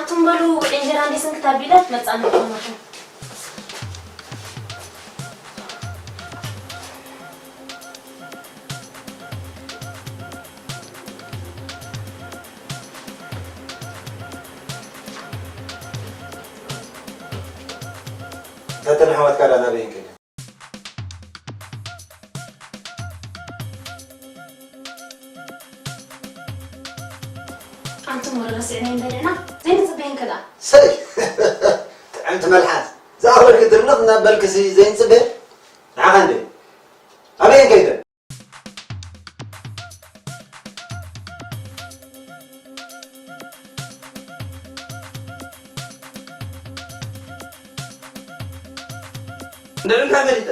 ትም በሉ እንጀራ እንዲስን ክታቢለ ትመጻና ትኾነኹም። እተን ኣሕዋትካ ደኣ ናበየን ከይደን? ኣንቱም ወረ ረሲዕና ይንበልና ዘይንጽበየን ከኣ። ሰይ ጥዕምቲ መልሓስ ዝኣኽለኪ ድርንቕ እናበልክሲ ዘይንጽበ ንዓኻ እንደ ኣበየን ከይደ? እንደምን ፈሊጠ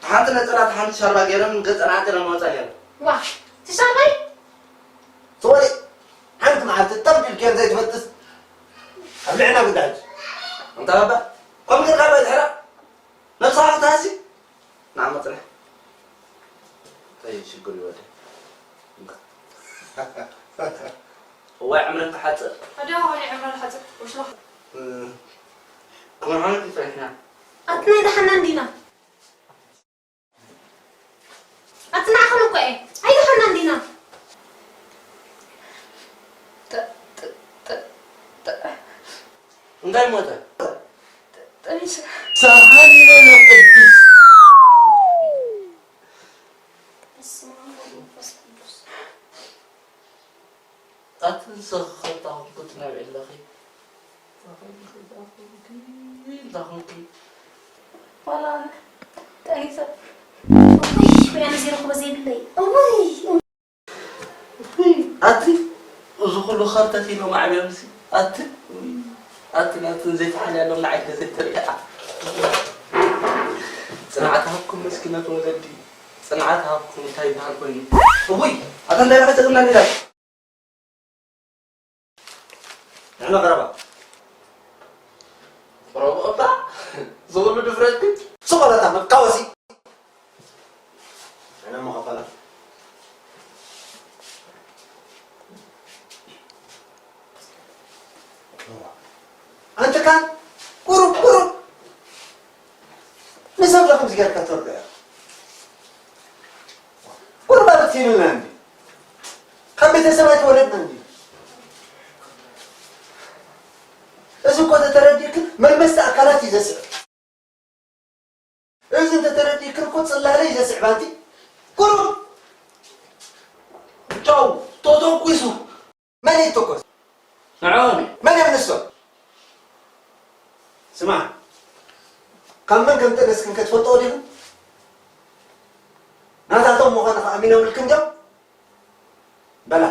ሓንቲ ነፀላ ሓንቲ ሻርባ ገይረን ገፀን ዓፂረን መውፃ ገይረ ዋ ትሻርባይ ሶሪ ሓንቲ መዓልቲ ጠብ ኢልክየን ዘይትበጥስ ኣብ ልዕና ግዳ ሕጂ እንታ ባባ ከምኡ ጌርካ ዶ ድሕራ ነብስኻ ክትሃሲ ንዓ መፅንሕ ጠይ ሽግር ይወደ እዋይ ዕምረን ክሓፅር ኣደ ሆይ ዕምረን ሓፅር ወሽላኽ ክምርሖነት ይፀኒሕና ኣትና ደሓና እንዲና ኣቲ ንዓኹም እኮ እየ ኣይደሓና እንዲና እንታይ ሞተ ጠቢሱ ሳሃሊነ ቅዱስ ኣቲ ንስኺ ከ እንታይ ኮንኪ ትነብዒ ኣለኺ እንታይ ኮንኪ እንታይ ኮንኪ እንታይ ኮንኪ ዋላ ጠኒሰ ውይ ብያ ነዚ ረኽቦ ዘይብለይ እውይ ውይ ኣቲ እዚ ኩሉ ኸርተት ኢሎም ኣዕብዮምሲ ኣቲ ውይ ኣቲ ናትን ዘይተሓልያሎም ንዓይ ከዘይተሪኣ ጽንዓት ሃብኩም መስኪነት ወለዲ ጽንዓት ሃብኩም እንታይ ይበሃል ኮይኑ እውይ ኣታ እንታይ ኢኻ ትቕና ሌላ ንሕና ቀረባ ቁረቡ እባ ዝብሉ ድፍረት ግን ስቆረታ መቃወሲ ንሕና መኸፈላ ኣንተ ካን ቁሩብ ቁሩብ ንሰብ ዶ ከምዚ ጌርካ ተርዶ እያ ቁሩብ ኣበትይብልና እንዲ ካብ ቤተሰብ ኣይተወለድና እንዲ እዚ እኮ ተተረዲእክን መልመስቲ ኣካላት እዩ ዘስዕብ እዚ እንተተረዲእክን እኮ ጽላለ እዩ ዘስዕብ ኣንቲ ቁሩብ ቻው ተተኩሱ መን ይተኮስ ንዖም መን እዮም ንሶም ስማዕ ካብ መን ከም ጠነስክን ከትፈልጦ ዲኹም ናታቶም ምዃንኻ ኣሚኖምልክን ዲዮም በላ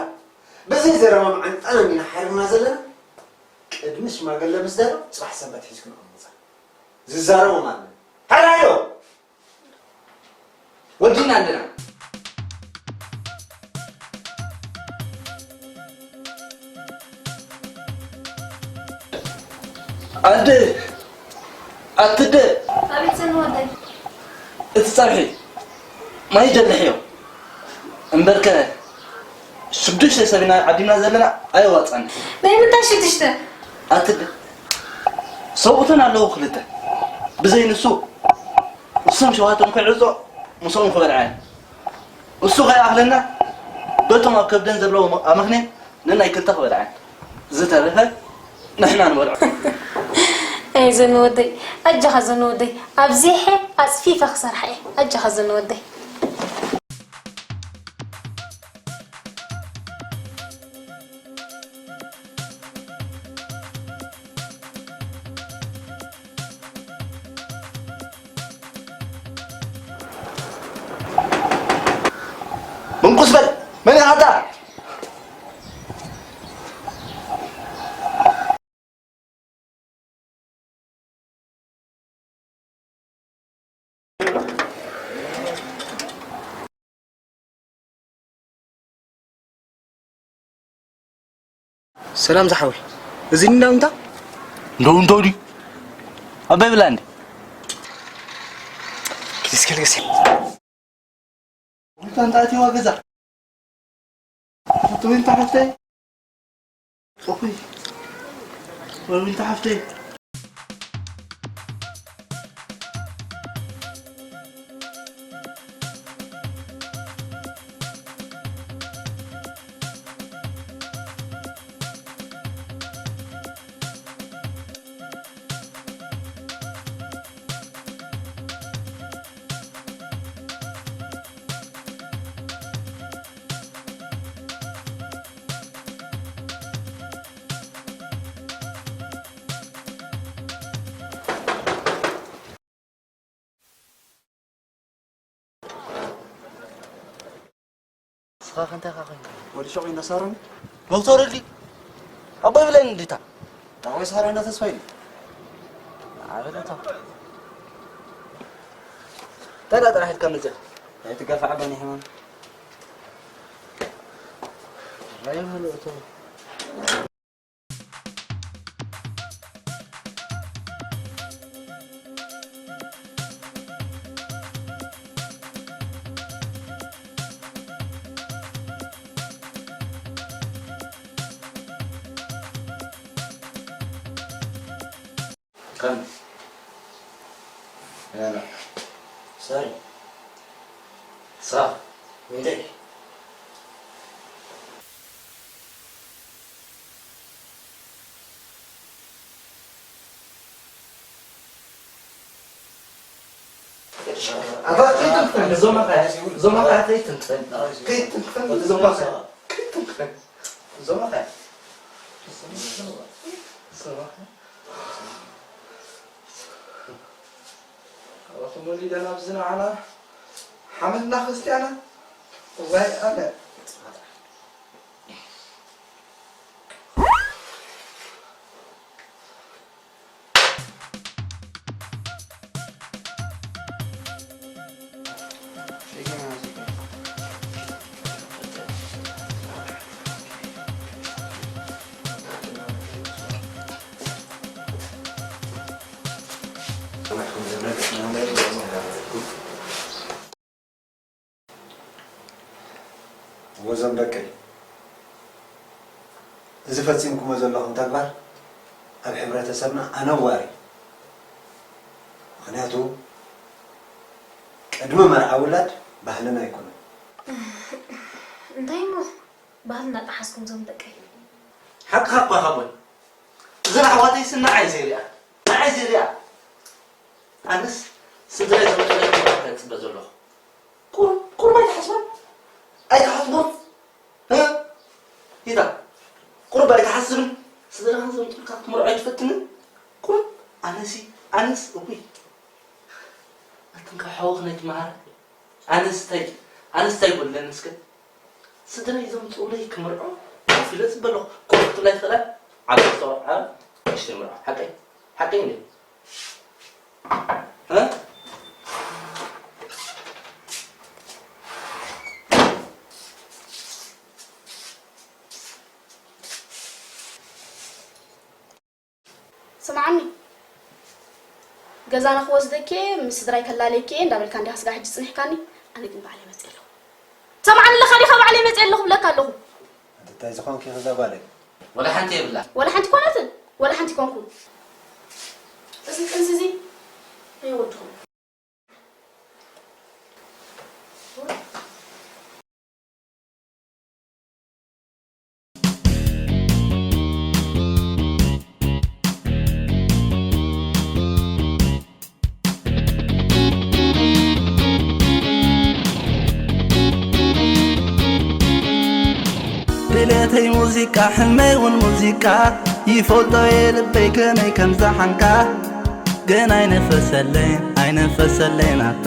ብዘይ ዘረባ መዓንጣና እንዲና ሓሪምና ዘለና ቅድሚ ሽማገለ ምስ ደረብ ጽባሕ ሰንበት ሒዝክን ኣምጻ ዝዛረቦም ኣለ ሓራዮ ወዲና ኣለና ኣደ ኣትደ ኣቤት ሰኒ ወደይ እቲ ጸብሒ ማይ ጀልሕዮ እምበርከ ሽዱሽተ ሰብ ኢና ዓዲምና ዘለና ኣየዋጻን ናይ ምንታይ ሽዱሽተ ኣትደ ሰብኡተን ኣለዉ ክልተ ብዘይ ንሱ ንሶም ሸዋቶም ክዕጾ ምስኦም ክበልዓ እሱ ከይኣኽለና በቶም ኣብ ከብደን ዘለዎ ኣመኽንየን ነናይ ክልተ ክበልዓን ዝተረፈ ንሕና ንበልዖ። ኣይ ዘኑ ወደይ ኣጃኻ ዘኑ ወደይ ኣብዚሐ ኣፅፊፈ ክሰርሓ እየ ኣጃኻ ዘኑ ወደይ። ምንቁስ በል መን ኢኻ ኣታ? ሰላም ዝሓወይ፣ እዚ እንዳ እንታ? እንደው እንደው ድዩ? ኣበይ ብላ እንዴ? ኪስ ከልገስ። ወንታ እንታ ኣትዋ ገዛ። ኣቶ ወንታ ሓፍተይ። ኦይ። ወልዊልታ ሓፍተይ። ንስኻ ከ እንታይ ኢኻ ኮይንካ? ወዲ ሸቑ ይነሳሮኒ። ዶክተር እሊ ኣቦይ ብለኒ እንዲታ። ዳዊት ሳራ እና ተስፋ ኢሉ። ኣበለታ። እንታይ ጥራሕ ኢልካ መፅእ? ኣይትጋፋዕ በኒ ሕማም። ራይ ምሉእ እቶ። ከም ያላ ሰሪ ሳ እንዴ ኣባ ከይትንክፈል፣ እዞም ኣኻያ፣ እዞም ኣኻያ ከይትንክፈል፣ ከይትንክፈል፣ እዞም ኣኻያ፣ ከይትንክፈል፣ እዞም ኣኻያ፣ እዞም ኣኻያ። ኣኹም ወሊደና ኣብዚ ንዓና ሓመድና ክርስትያና ዋይ ኣነ። ወዞም ደቀይ፣ እዚ ፈጺምኩሞ ዘለኹም ተግባር ኣብ ሕብረተሰብና ኣነዋሪ እዩ። ምኽንያቱ ቅድሚ መርዓ ውላድ ባህልና ኣይኮነን። እንታይ እሞ ባህልና ጠሓስኩም ዞም ደቀይ? ሓቅኻ እኮ ኢኻ ኣቦይ። እዚ ኣሕዋተይሲ ንዓይ ዘይሪኣ፣ ንዓይ ዘይሪኣ። ኣነስ ስድራይ ዘምፅእለይ ክመርዖ እየ ዝፅበ ዘለኹ። ቁሩብ፣ ቁሩብ ኣይትሓስባን? ኣይትሓስቦን? እ? ይታ፣ ቁሩብ ኣይትሓስብን? ስድራኻ ዘምፅኡልካ ክትመርዖ ኣይትፈትንን? ቁሩብ፣ ኣነሲ፣ ኣነስ፣ እውይ። ኣትን ካብ ሓወኽን ኣይትመሃር። ኣነስ እንታይ፣ ኣነስ እንታይ ይጎድለኒ እስከ? ስድራይ ዘምፅኡለይ ክምርዖ ኮፍ ኢለ ፅበ ኣለኹ። ኮፍ ክትብላ ኣይትኽእላን? ዓበይቲ ተቆልዓ ንእሽተይ ምርዖ። ሓቀይ? ሓቀይ እንዴ? እ? ስምዓኒ፣ ገዛና ክወስደኪ እየ፣ ምስ ስድራይ ከላለየኪ እየ እንዳበልካ እንዲኻ ስጋዕ ሕጂ ጽኒሕካኒ። ኣነ ግን ባዕለይ መጽእ ኣለኹ። ትሰምዓኒ ኣለኻ ዲኻ? ባዕለይ መጽእ ኣለኹ እብለካ ኣለኹ። ኣንቲ እንታይ ዝኾንኪ ኢኺ እዛ ጓለይ? ወላ ሓንቲ የብላ። ወላ ሓንቲ ኮነትን፣ ወላ ሓንቲ ኮንኩን። እዚ ጥንሲ እዚ ናይ ወድኹም። ድሌተይ ሙዚቃ፣ ሕልመይ እውን ሙዚቃ፣ ይፈልጦ እየ ልበይ ከመይ ከም ዝሓንካ። ግን ኣይነፈሰለይን፣ ኣይነፈሰለይን ኣታ።